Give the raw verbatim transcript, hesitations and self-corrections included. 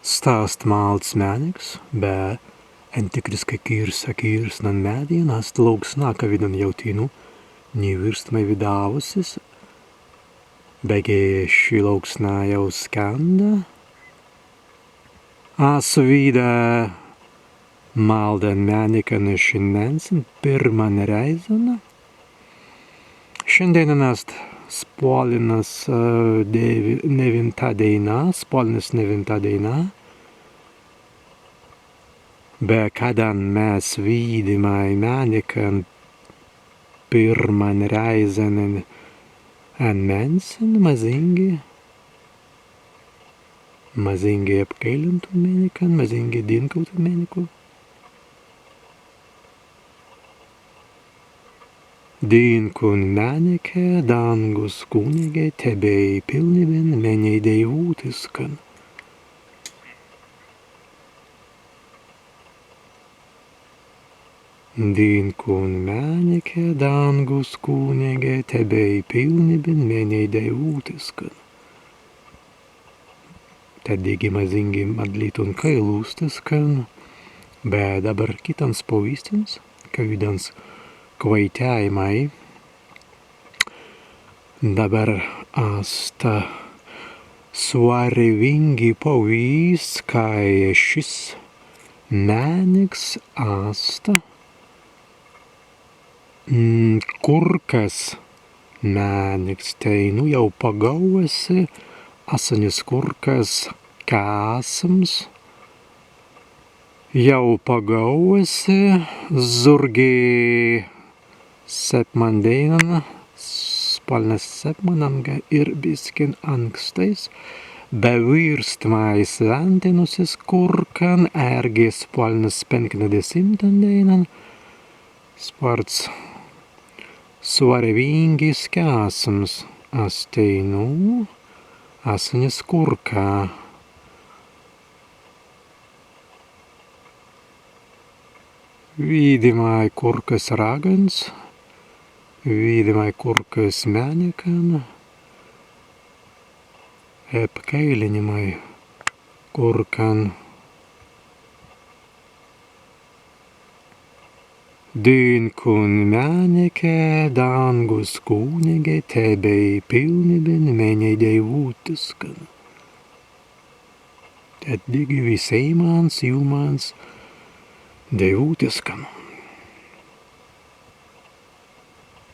Sta ast malds mēniks, be entikriskai kīrsa kīrsnan meddjan ast lāuksna, kawīdan jāu teinū ni wīrstmai widāwusis, beggi ši lāuksna jāu skānda. As widā maldan mēnikan šin mēnsin pirman rēizan. Šandēinan ast spallinas, e, dewi-, newīnta dēina, spallinas newīnta dēina. Be kaddan mes widāimai mēnikan pirman rēizan en, en mēnsin, mazīngi, mazīngi epkailintun mēnikan, mazīngi dīnkautun mēniku. Dīnkun mēnike, dāngus kunnege, tebbei pilnibin, mennei deiwūtiskan. Dīnkun mēnike, dāngus kunnege, tebbei pilnibin, mennei deiwūtiskan. Tēt dīgi mazīngi madlītun kailūstiskan, be dabber kitans pawīstins, kawīdans kwaitēimai. Dabber ast swarewīngi pawīsts, kāi šis mēniks ast, mm, Kurkas mēniks. Teinū jāu pagaūwusi, assanis Kurkas kēsms jāu pagaūwusi, zūrgi septman dēinan, spallinas septman anga ir biskin ankstais, be wīrstmai swintinnusis Kurkan ērgi spallinas pēnkjadesīmtan dēinan. Spārts swarewīngis kēsms ast teinū, assanis Kurka. Widāimai Kurkas ragans, widāimai Kurkas mēnikan, epkailinimai Kurkan. Dīnkun mēnike, dāngus kunnege, tebbei pilnibin, mennei deiwūtiskan. Tēt dīgi wisēimans jūmans deiwūtiskan.